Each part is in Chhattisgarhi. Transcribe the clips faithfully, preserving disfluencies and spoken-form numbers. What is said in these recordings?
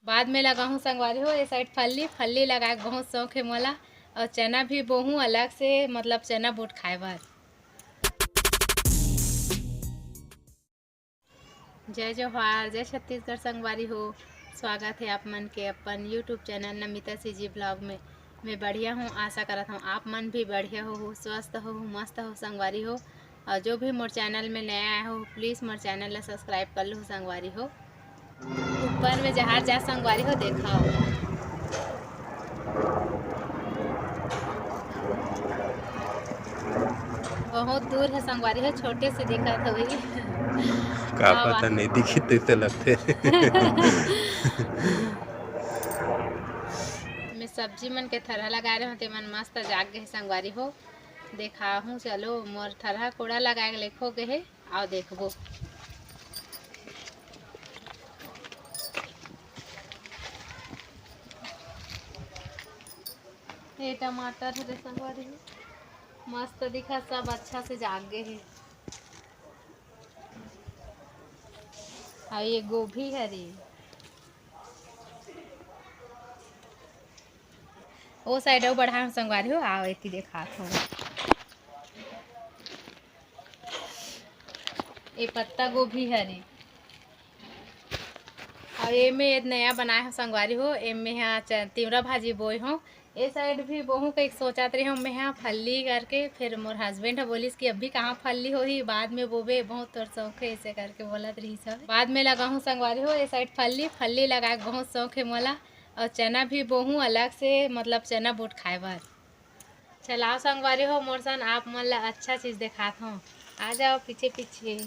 बाद में लगाहूँ संगवारी हो, ये side फल्ली, फल्ली लगाए के बहुत शौक हे मोला। और चना भी बोहूँ अलग से, मतलब चना बूट खाए बर। जय जोहार, जय छत्तीसगढ़ संगवारी हो। स्वागत हे आप मन के अपन YouTube channel Namita CG vlog में। मैं बढ़िया हूँ, आशा करत हूँ आप मन भी बढ़िया हो, स्वस्थ हो, मस्त हो संगवारी हो। और जो भी मोर channel में नया आए हो, please मोर channel ला subscribe कर लो संगवारी हो। ऊपर में जहार जा संगवारी हो, देखा हो। बहुत दूर हे संगवारी हो, छोटे से दिखत हवे। का हाँ, पता वाह। नहीं दिखी तइसे लगथे। मैं सब्जी मन के थरहा लगा रहे हो, ते मन मस्त जाग गए संगवारी हो। देखाहूँ, चलो मोर थरहा कोड़ा लगाए के लेखो गए हे, आओ देखबो। ये टमाटर हरे संगवारी हो, मस्त दिखा, सब अच्छा से जाग गए हे। और ये गोभी हरे, ओ side अउ बढ़ाहूँ संगवारी हो, आओ एती देखात हूँ। ये पत्ता गोभी हरे, और ये में ये नया बनाए हो संगवारी हो, ये में हा च-, तिवरा भाजी बोए हो। ये side भी बोहूँ कहीं सोचत रहे हो मैं हा फल्ली करके, फिर मोर husband ह बोलिस कि अभी कहाँ फल्ली होही, बाद में बोबे, बहुत तोर शौक हे, ऐसे करके बोलत रही सब। बाद में लगाहूँ संगवारी हो, ये side फल्ली, फल्ली लगाए के बहुत शौक हे मोला। और चना भी बोहूँ अलग से, मतलब चना बूट खाए बर। चलाओ संगवारी हो मोर सन, आप मन ला अच्छा चीज देखात हूँ, आ जाओ पीछे पीछे।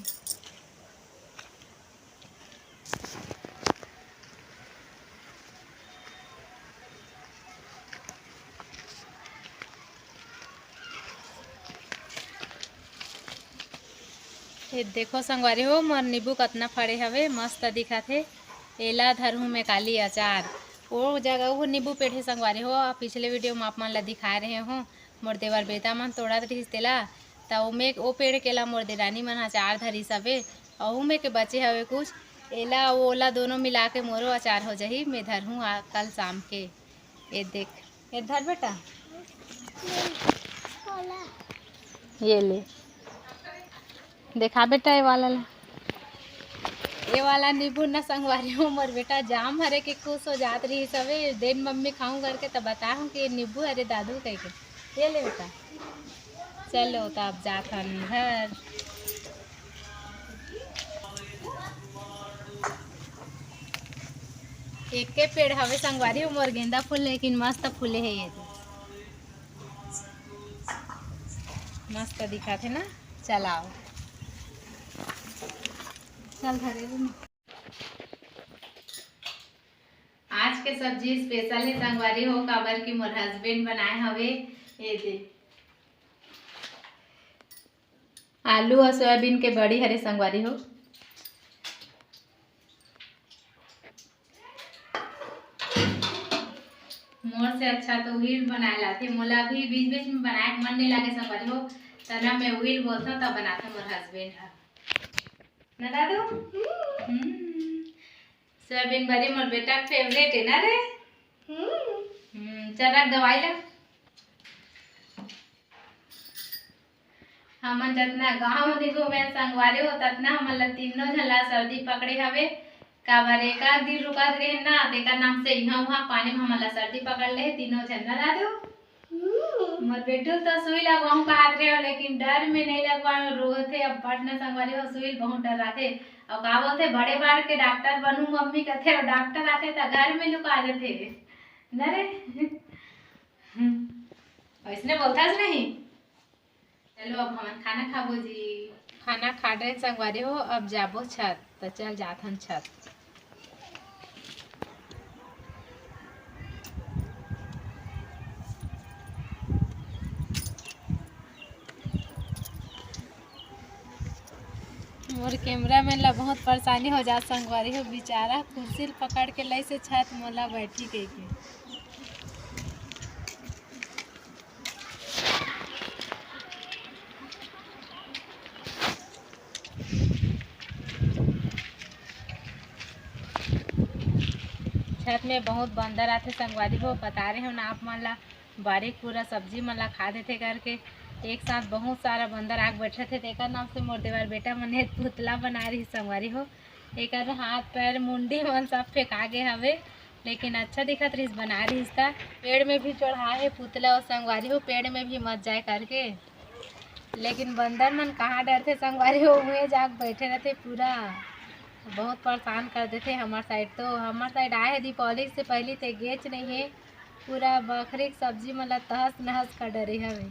ये देखो संगवारी हो, मोर नींबू कतना फड़े हवे, मस्त दिखत हे। एला धरहूँ मैं काली अचार। वो जगह वो नींबू पेड़ हे संगवारी हो, पिछले video में आप मन ला दिखाए रहे हो, मोर देवर बेटा मन तोड़त रहिस तेला, त ओमे ओ पेड़ के ला मोर देरानी मन ह अचार धरिस हवे, अउ ओमे के बचे हवे कुछ, एला ओला दोनों मिला के मोरो अचार हो जाही। मैं धरहूँ आ, कल शाम के। ये देख, ये धर बेटा, ये ले। देखा बेटा, ये वाला ला, ये वाला नींबू ना संगवारी हो, मोर बेटा जाम हरे के खुश हो जात रहिस हवे। देन मम्मी खाऊं करके त बताहूं कि ये नींबू हरे दादू कह के। ये ले बेटा, चलो त अब जात हन घर। एके पेड़ हवे संगवारी हो मोर गेंदा फूल, लेकिन मस्त फूले हे ये दे। मस्त दिखत हे ना। चलाओ, चल धरे रे। आज के सब्जी special हे संगवारी हो, काबर कि मोर husband बनाए हवे। ये दे, आलू और सोयाबीन के बड़ी हरे संगवारी हो। मोर से अच्छा तो उही बनाए लाथे। मोला भी बीच बीच में बनाए के मन नहीं लागे संगवारी हो, तना मैं उही बोलथों तब बनाथे मोर husband ह। ना दादू? हम्म। सोयाबीन बड़ी मोर बेटा के favourite है ना रे? हम्म। हम्म, चल रख दवाई ला। हमन जतना गाँव में घूमे संगवारी हो, ततना हमन ला तीनों झन ला सर्दी पकड़े हवे। काबर एक आध दिन रुकत रहे ना, तेकर नाम से इहाँ उहाँ पानी में हमन ला सर्दी पकड़ ले हे तीनों झन ना दादू। हम्म। मोर बेटू ल तो सुई लगवाऊं कहत रहे हो, लेकिन डर में नहीं लगवाए, रोथे अब बड़ न संगवारी हो, सुई ल बहुत डराथे। अउ का बोलथे, बड़े बाढ़ के डॉक्टर बनू मम्मी कथे, अउ डॉक्टर आथे त घर में लुका जथे न रे। वैसने बोलथस नहीं। चलो अब हमन खाना खाबो जी। खाना खा डरेन संगवारी हो, अब जाबो छत। त चल जाथन छत। मोर cameraman ला बहुत परेशानी हो जात संगवारी हो, बेचारा कुर्सी ल पकड़ के लइसे छत मोला बैठी कहिके। छत में बहुत बंदर आथे संगवारी हो, बता रहे हो ना आप मन ला, बारी पूरा सब्जी मन ला खा देथे करके। एक साथ बहुत सारा बंदर आके बैठे थे, तेकर नाम से मोर देवर बेटा मन हे पुतला बना रही संगवारी हो। एकर हाथ पैर मुंडी मन सब फेंका गे हवे, लेकिन अच्छा दिखत रहिस, बना रहिस ता। पेड़ में भी चढ़ा हे पुतला और संगवारी हो, पेड़ में भी मत जाए करके। लेकिन बंदर मन कहाँ डरथे संगवारी हो, उहे जाके बैठे रहथे पूरा। बहुत परेशान कर देथे हमर साइड तो। हमर साइड आए हे दीपावली से पहली ते गेच नहीं हे, पूरा बखरी के सब्जी मन ला तहस नहस कर डरे हवे।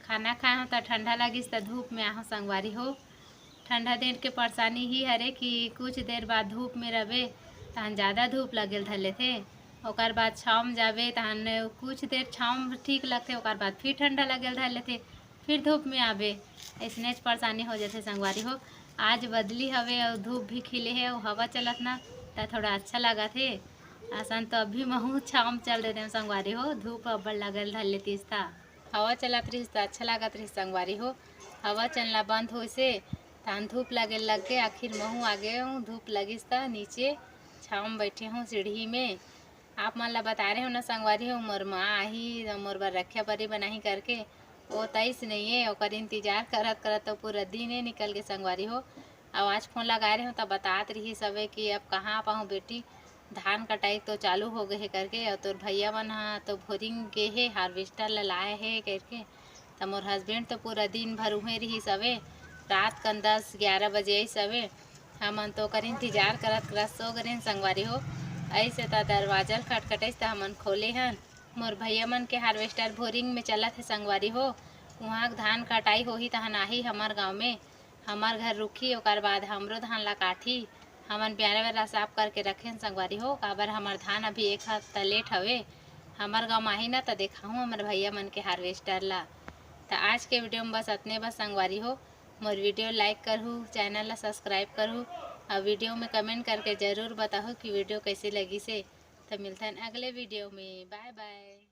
खाना खाए हो त ठंडा लगिस त धूप में आहो संगवारी हो। ठंडा दिन के परेशानी ही हरे कि कुछ देर बाद धूप में रहबे तहन ज़्यादा धूप लगे धर लेथे, ओकर बाद छाँव में जाबे तहन कुछ देर छाँव में ठीक लगथे, ओकर बाद फिर ठंडा लगे धर लेथे, फिर धूप में आबे, अइसनेच परेशानी हो जाथे संगवारी हो। आज बदली हवे अउ धूप भी खिले हे अउ हवा चलत ना, त थोड़ा अच्छा लागत हे। असन तो अभी महू छाँव में चल देते संगवारी हो, धूप अब्बड़ लगल धर लेतिस ता। हवा चलत रहिस त अच्छा लागत रहिस संगवारी हो। हवा चलना बंद होइसे तहन धूप लगे लग गे, आखिर महू आ गे हूँ। धूप लगिस त नीचे छाँव में बैठे हूँ सीढ़ी में। आप मन ला बता रहे हो ना संगवारी हो, मोर माँ आही मोर बर रखिया बरी बनाही करके, वो तइस नहीं है। ओकर इंतजार करत करत तो पूरा दिन ही निकल गे संगवारी हो। अउ आज फोन लगाए रहे हो त बतात रही सबे कि अब कहाँ पाऊँ बेटी, धान कटाई तो चालू हो गए हे करके, अउ तोर भैया मन ह तो भोरिंग गे हे, हार्वेस्टर ला लाए हे करके। त मोर हस्बैंड तो पूरा दिन भर उहें रहिस हवे, रात कन दस ग्यारह बजे आइस हवे। हमन तो ओकर इंतजार करत करत सो गए रहेन संगवारी हो। अइसे त दरवाजा ल खटखटाइस त हमन खोले हन। मोर भैया मन के हार्वेस्टर भोरिंग में चलत हे संगवारी हो। उहाँ के धान कटाई होही तहन आही हमर गाँव में, हमर घर रुकही, ओकर बाद हमरो धान ला काटही। हमन बियारा बेरा साफ करके रखेन संगवारी हो, काबर हमर धान अभी एक हफ्ता लेट हवे। हमर गाँव म आही ना त देखाहूँ हमर भैया मन के हार्वेस्टर ला। त आज के वीडियो में बस अतने बस संगवारी हो। मोर वीडियो लाइक करहू, चैनल ला सब्सक्राइब करहू, अउ वीडियो में कमेंट करके जरूर बताहू कि वीडियो कैसे लगिसे। त मिलथन अगले वीडियो में, बाय बाय।